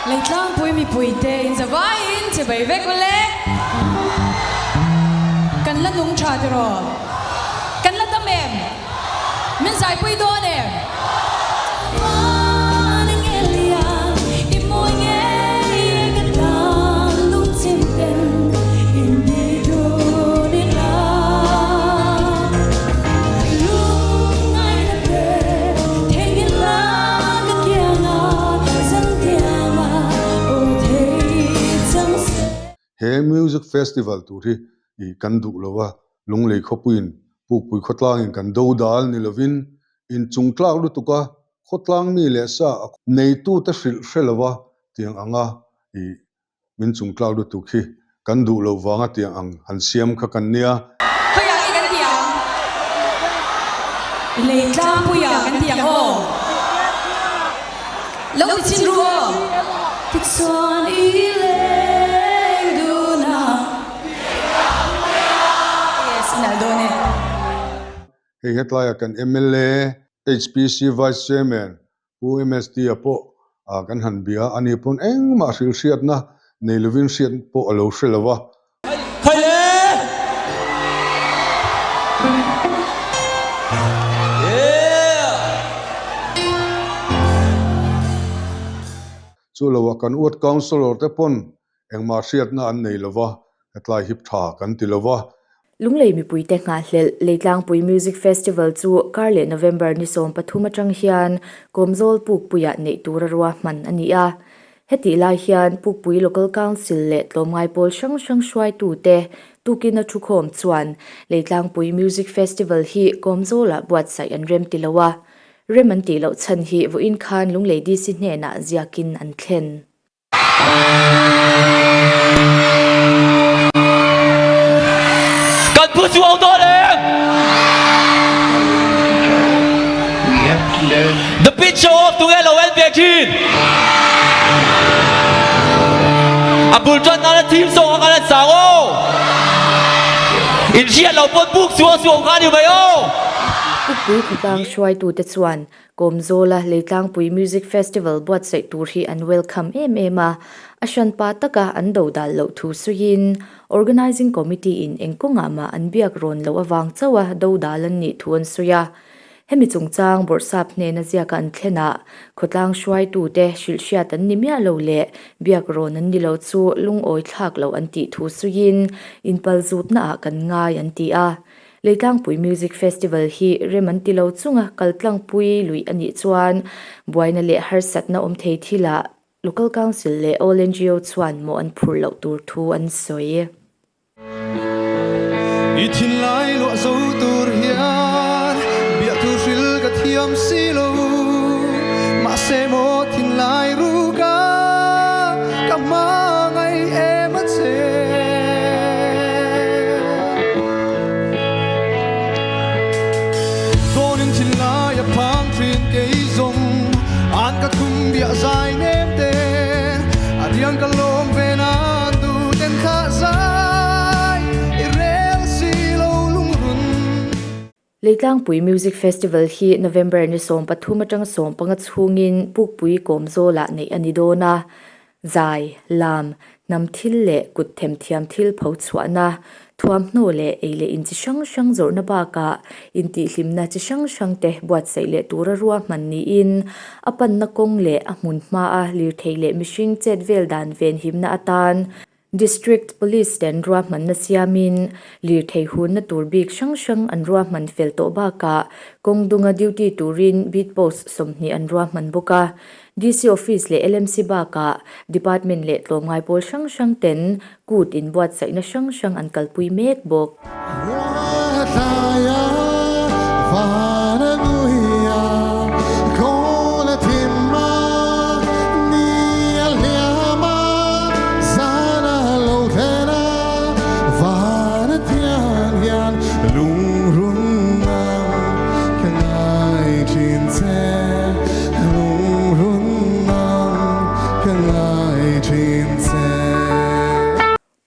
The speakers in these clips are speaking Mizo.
Leitlangpui mipuite inzavaiin chibai vek ule. Kan la nung tha tiraw? Kan la dam em? Min zaipui dawn em? He Music Festival tur hi kan duh lo a, Lunglei khawpuiin Pukpui khawtlangin kan do dal ni lovin inchung tlak lutuk a, khawtlang mi leh sa a neitute hrilh hre lo a tiang anga Min chung tlak lutuk hi kan duh loh vanga tiang ang han siam kha kan nia. Khawiah nge kan ti ang? Lei tlangpuiah kan ti ang aw. Lo ti chin ru aw. Tichuan i leng dun a. Yes, i nalh dawn e. Hei hetlaiah kan mla, HPC Vice Chairman Pu MST-a pawh kan han bia a, ani pawn engmah hrilhhriatna nei lovin hriat pawh a lo hre lo a. Khai le! Yeah! Chu loah kan Ward Councillor te pawn Engmah hriatna an nei lova, hetlai hip tha kan ti lova. Lunglei mipuite nghahhlelh Leitlangpui Music Festival chu karleh November ni 13 atang hian Kawmzawl Pukpuiah neih tura ruahman a ni a. Hetih lai hian Pukpui Local Council leh tlawmngai pawl hrang hrang hruaitute tukin a thukhawm chuan Leitlangpui Music Festival hi Kawmzawlah buatsaih an rem ti lo a. Rem an tih loh chhan hi vawiin khan Lunglei DC hnenah ziakin an thlen. Kan phu chu au dawn em? The picture of tunge lo en ve thin. A bul tan nana theme song a kan an sang aw. In hriat lo pawn buk chu a suang kha ni mai aw. Pukpui khawtlang hruaitute chuan Kawmzawla Leitlangpui Music Festival buatsaih tur hi an welcome em em a, a hranpa taka an do dal loh thu suiin Organising Committee in eng kawngah mah an biak rawn loh avang chauha do dal an nih thu an sawi a. Hemi chungchang Bawrhsap hnena ziaka an thlenah khawtlang hruaitute hrilhhriat an ni miah lo leh biak rawn an ni lo chu lungawi thlak loh an tih thu suiin inpalzutnaah kan ngai an ti a. Leitlangpui Music Festival hi rem an ti lo chunga kaltlangpui luih a nih chuan buaina leh harsatna awm thei thilah Local Council leh All ngo chuan mawh an phurh loh tur thu an sawi. I thinlai luah zo tur hian biahthu hril ka thiam si lo, mahse maw thinlai ruka ka hmangaih em a che. Dawnin thinlai a phang thin kei zawng an ka thum biah zai nem te a riang ka lawm ve nan du ten thlah zai i rel si lo lungrun. Leitlangpui Music Festival hi November ni 13 atanga 15 chhungin Pukpui Kawmzawlah neih a ni dawn a. Zai, lam, hnam thil leh kut themthiam thil pho chhuahna, thuamhnaw leh ei leh in chi hrang hrang zawrhna bakah intihhlimna chi hrang hrangte buatsaih leh tura ruahman niin a panna kawng leh a hmun hmaa lirthei leh mihring chet vel dan venhimna atan District Police ten ruahmanna siamin lirthei hunna tur bik hrang hrang an ruahman fel tawh bakah kawng dunga duty turin beat post 20 an ruahman bawk a. DC Office leh LMC bakah Department leh tlawmngai pawl hrang hrang ten kut inbuatsaihna hrang hrang an kalpui mek bawk.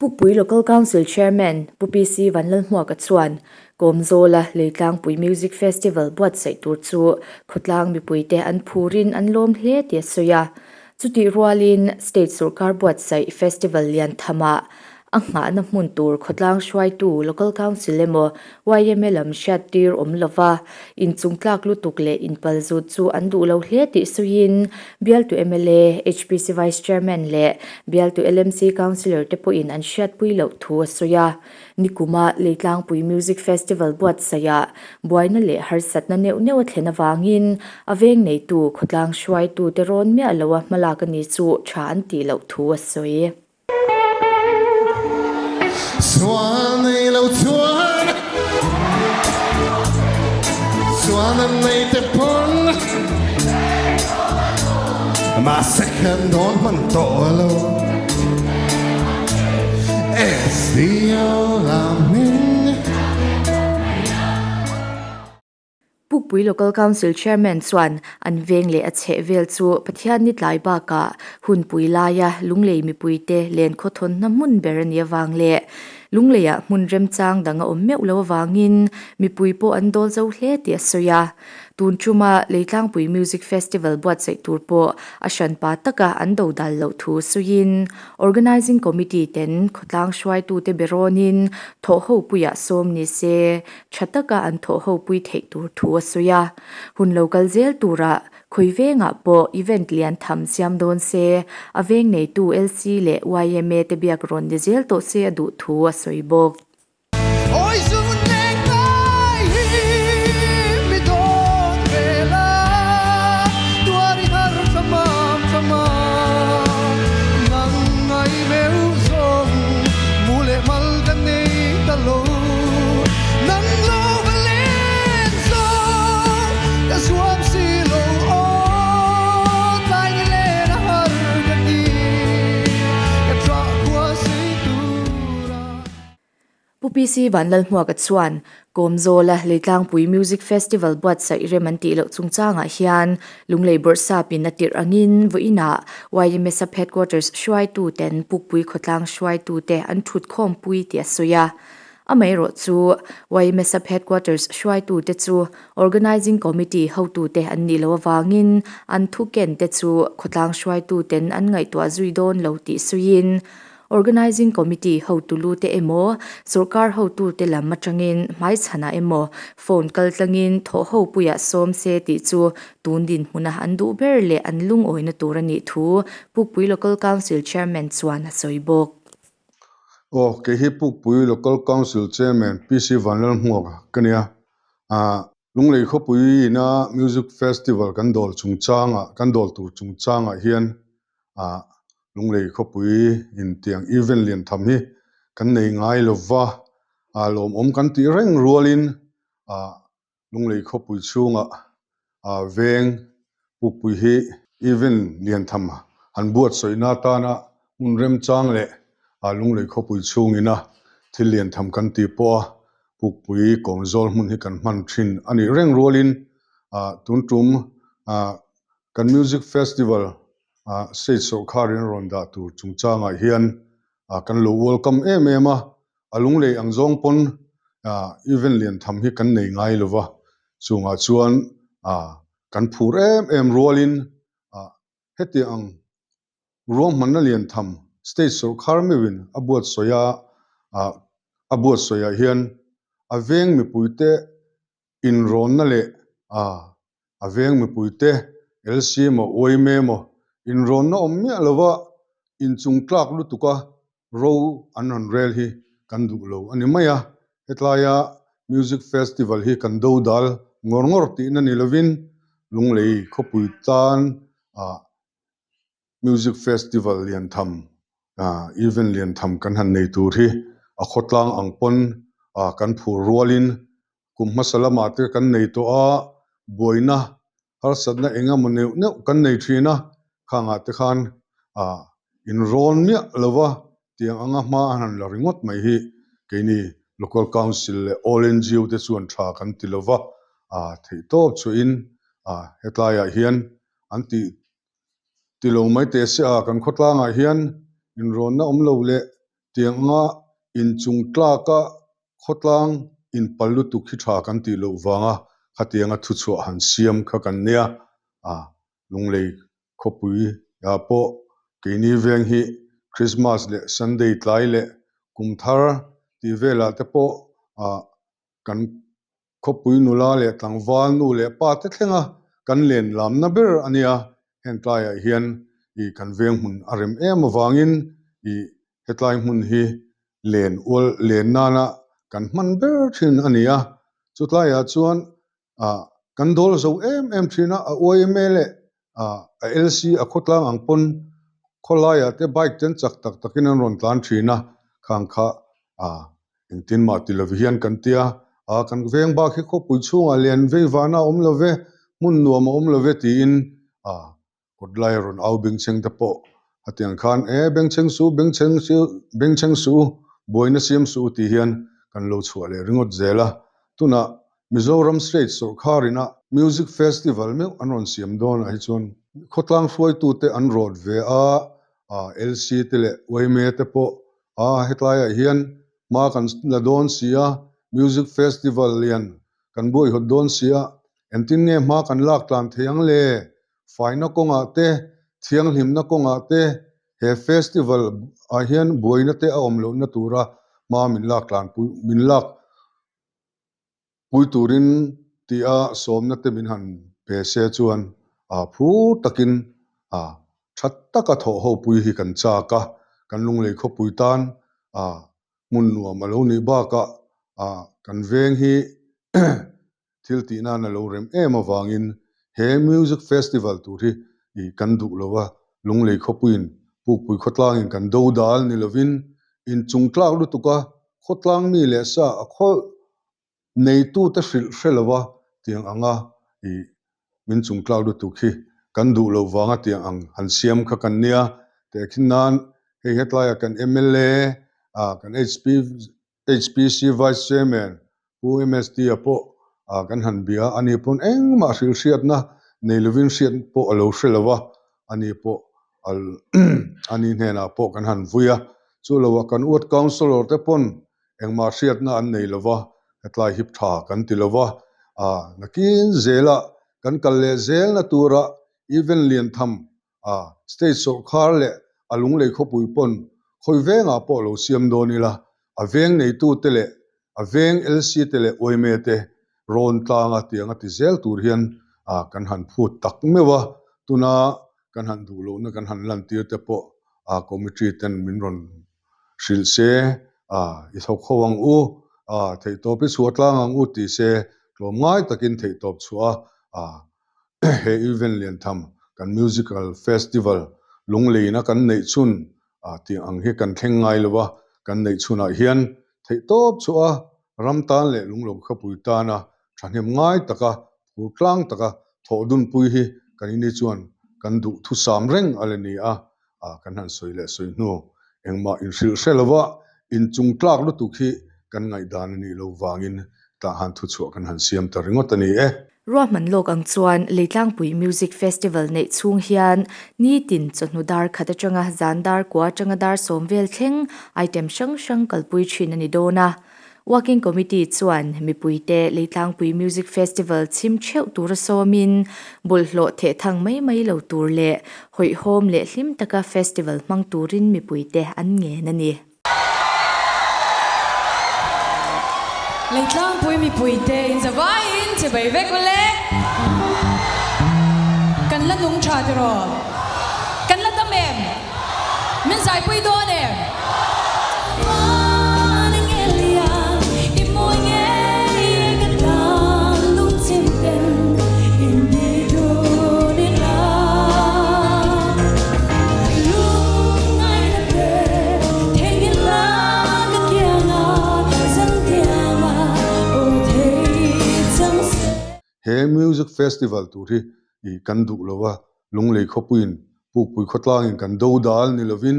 Pukpui Local Council Chairman Pu PC Vanlalhmuaka chuan Kawmzawla Leitlangpui Music Festival buatsaih tur chu khawtlang mipuite an phurin an lawm hle tih a sawi a. Chutih rualin State sorkar buatsaih Festival lian thamah a nghahna hmun tur khawtlang hruaitu Local Council emaw yma lam hriattir awm lova inchungtlak lutuk leh inpalzut chu an duh lo hle tih sawiin bialtu mla, HPC Vice Chairman leh bialtu LMC Councillor te pawhin an hriatpui loh thu a sawi a. Nikuma Leitlangpui Music Festival buatsaihah buaina leh harsatna neuh neuh a thlen avangin a veng neitu khawtlang hruaitute rawn miah loa hmalak a ni chu tha an tih loh thu a sawi. Chuan nei lo chuan Chuan an nei te pawn Mahse khan dawn hman tawh lo SDO lam hming. Pukpui Local Council Chairman chuan an veng leh a chheh vel chu Pathianni tlai bakah hunpui laia Lunglei mipuite len khawthawnna hmun ber a nih avang leh Lungleiah hmun remchang dang a awm meuh lo avangin mipui pawh an dawl zo hle tih a sawi a. Tun ṭuma Leitlangpui Music Festival buatsaih tur pawh a hranpa taka an dodal loh thu sawiin Organising Committee ten khawtlang hruaitute be rawnin thawhhopuiah sawm ni se ṭha taka an thawhhopui theih tur thu a sawi a. Hun lo kal zel turah khawi vengah pawh event lian tham siam dawn se, a veng neitu LC leh yma te biak rawn ni zel tawh se a duh thu a sawi bawk. Pu PC Vanlalhmuaka chuan Kawmzawla Leitlangpui Music Festival buatsaih rem an tih loh chungchangah hian Lunglei Bawrhsapin a tirh angin vawiinah YMA Sub Headquarters hruaituten Pukpui khawtlang hruaitute an thutkhawmpui tih a sawi a. Amaherawh chu YMA Sub Headquarters hruaitute chu Organising Committee hotute an nih loh avangin an thu kente chu khawtlang hruaituten an ngaihtuah zui dawn lo tih sawiin Organising Committee hotu lute emaw, sawrkar hotute lam atangin hmaichhanah emaw phone kaltlangin thawhhopuiah sawm se tih chu tun dinhmuna an duh ber leh an lungawina tur a nih thu Pukpui Local Council Chairman chuan a sawi bawk. Aw, kei hi Pukpui Local Council Chairman PC Vanlalhmuaka ka nia. Lunglei khawpui ina Music Festival kan dawl chungchangah, kan dawl tur chungchangah hian Lunglei khawpui intiang event lian tham hi kan nei ngai lova, lawmawm kan tih reng rualin Lunglei khawpui chhungah veng pukpui hi event lian tham han buatsaihna atana hmun remchang leh Lunglei khawpui chhungina thil lian tham kan tih pawh a Pukpui kawmzawl hmun hi kan hman thin a nih reng rualin tun tum kan music festival state sawrkharin a rawn dah tur chungchangah hian kan lo welcome em em a, a lunglei ang zawng pawn event lian tham hi kan nei ngai lo va, chungah chuan kan phur em em rualin hetiang ang Ruahmanna lian tham state sawrkar meuhin a buatsawi a, a buatsawiah hian a veng mipuite inrawnna leh a veng mipuite LC emaw yma emaw inrawnna awm miah lova inchung tlak lutuka ro an rawn rel hi kan duh lo a ni mai a. Hetlaia Music Festival hi kan dodal ngawr ngawr tihna ni lovin Lunglei khawpui tan Music Festival lian tham, event lian tham kan han nei tur hi a khawtlang ang pawn kan phur rualin kum hmasa lamah te kan nei tawh a, buaina harsatna eng emaw neuh neuh kan nei thin a, khangah te khan inrawn miah lova tiang anga hma a han la ringawt mai hi keini Local Council leh All NGO te chuan tha kan ti lova, theihtawp chhuahin hetlaiah hian an tih ti lo mai teh se a, kan khawtlangah hian inrawnna awm lo leh tiang anga inchung tlaka khawtlang inpal lutuk hi tha kan tih loh vanga khatianga thuchhuah han siam kha kan nia, a Lunglei khawpui Ah pawh keini veng hi Christmas leh Sunday tlai leh kum thar tih velah te pawh ah kan khawpui nula leh tlangval nu leh pa te thlenga kan len lamna ber a nia. Heng tlaiah hian ih kan veng hmun a rem em avangin ih hetlai hmun hi len ual len nana kan hman ber thin a ni a. Chutlaiah chuan ah kan dawl zo em em thin a, a yma leh ah a LC a khawtlang ang pawn khawlaiah te bike te an chak tak takin an rawn tlan thin a, khang kha ah engtin mah ti lo hian kan tia ah kan veng bak hi khawpui chhungah lian vei vana a awm lo ve, hmun nuam a awm lo ve tiin ah Kawt lai a rawn au bengchheng te pawh a tiang khan e bengchheng suh bengchheng suh bengchheng suh u buaina siam suh u tih hian kan lo chhuah leh ringawt zel a. Tunah Mizoram State sawrkar ina Music Festival meuh an rawn siam dawnah hi chuan khawtlang hruaitute an rawt ve a, LC te leh yma te pawh a hetlaiah hian hma kan la dawn si a, Music Festival lian kan buaihawt dawn si a, engtin nge hma kan lak tlan thei ang le? Faina kawngah te, thianghlimna kawngah te, he festival ah hian buaina te a awm lohna tura hma min lak tlan pui min lak pui turin tia sawmna te min han pe se chuan ah phur takin ah tha taka thawh ho pui hi kan chak a, kan lunglei khawpui tan ah hmun nuam a lo nih bakah ah kan veng hi thil tih nan a lo rem em avangin he music festival tur hi ih kan duh lo a, Lunglei khawpuiin Pukpui khawtlangin kan do dal ni lovin inchung tlak lutuk a, khawtlang mi leh sa a khaw neitute hrilh hre lo a tiang anga ih min chung tlak lutuk hi kan duh loh vanga tiang ang han siam kha kan nia tehkhin nan hei hetlaiah kan mla ah kan HP HPC Vice Chairman Pu MST-a pawh kan han bia a, ani pawn engmah hrilhhriatna nei lovin hriat pawh a lo hre lo a, ani pawh ani hnenah pawh kan han vui a, chu loah kan Ward Councillor te pawn engmah hriatna an nei lo va, hetlai hip tha kan ti lo va, nakin zelah kan kal leh zelna tura event lian tham A state sawrkhar leh a lunglei khawpui pawn khawi vengah pawh lo siam dawn ila, a veng neitute leh a veng LC te leh yma te rawn tlanga tiang a ti zel tur hian kan han phut tak meuh a, tuna kan han duh lohna kan han lantir te pawh committee ten min rawn hrilh se, i thawk ho ang u, theihtawp i chhuah tlang ang u ti se tlawmngai takin theihtawp chhuah a He event lian tham kan musical festival lungleina kan neih chhun tih ang hi kan thleng ngai lo a, kan neih chhunah hian theihtawp chhuah a ram tan leh lunglo khawpui tana thahnem ngai taka phur tlang taka thawh dunpui hi kan ini chuan kan duh thusam reng a la ni a, kan han sawi leh sawi hnu engmah inhrilh hre lova inchung tlak lutuk hi kan ngaihdan a nih loh vangin tah han thuchhuah kan han siam ta ringawt a ni e. Ruahman lawk ang chuan Leitlangpui Music Festival neih chhung hian nitin chawhnu dar khat atanga zan dar kua atanga dar sawm vel thleng item hrang hrang kalpui thin a ni dawn a. Working Committee chuan mipuite Leitlangpui Music Festival chhim theuh tura sawmin bawlhhlawh thehthang mai mai lo tur leh hawihhawm leh hlim taka festival hmang turin mipuite an ngen a ni. Leitlangpui mipuite inzavaiin che bai vek ule. Kan la nung tha tiraw? Kan la dam em? Min zaipui dawn em? He music festival tur hi kan duh lo a, Lunglei khawpuiin Pukpui khawtlangin kan do dal ni lovin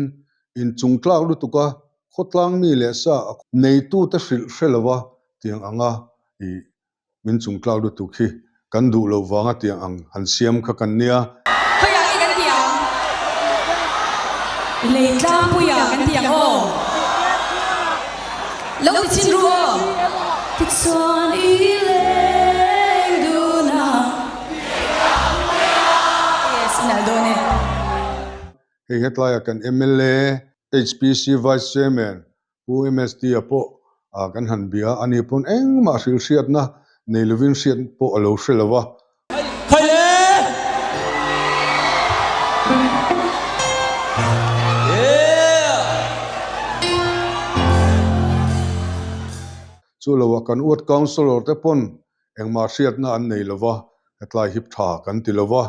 inchung tlak lutuk a, khawtlang mi leh sa a neitute hrilh hre lo a tiang anga ih min chung tlak lutuk hi kan duh loh vanga tiang ang han siam kha kan nia. Khawiah nge kan ti ang? Leitlangpuiah kan ti ang aw. Lo ti chin ru aw. Tichuan i leng dun a. Yes, i nalh dawn e. Hei hetlaiah kan mla, HPC Vice Chairman Pu MST-a pawh kan han bia a, ani pawn engmah hrilhhriatna nei lovin hriat pawh a lo hre lo a. Khai le! Chu loah kan ward councillor te pawn engmah hriatna an nei lo va, hetlai hip tha kan ti lo va.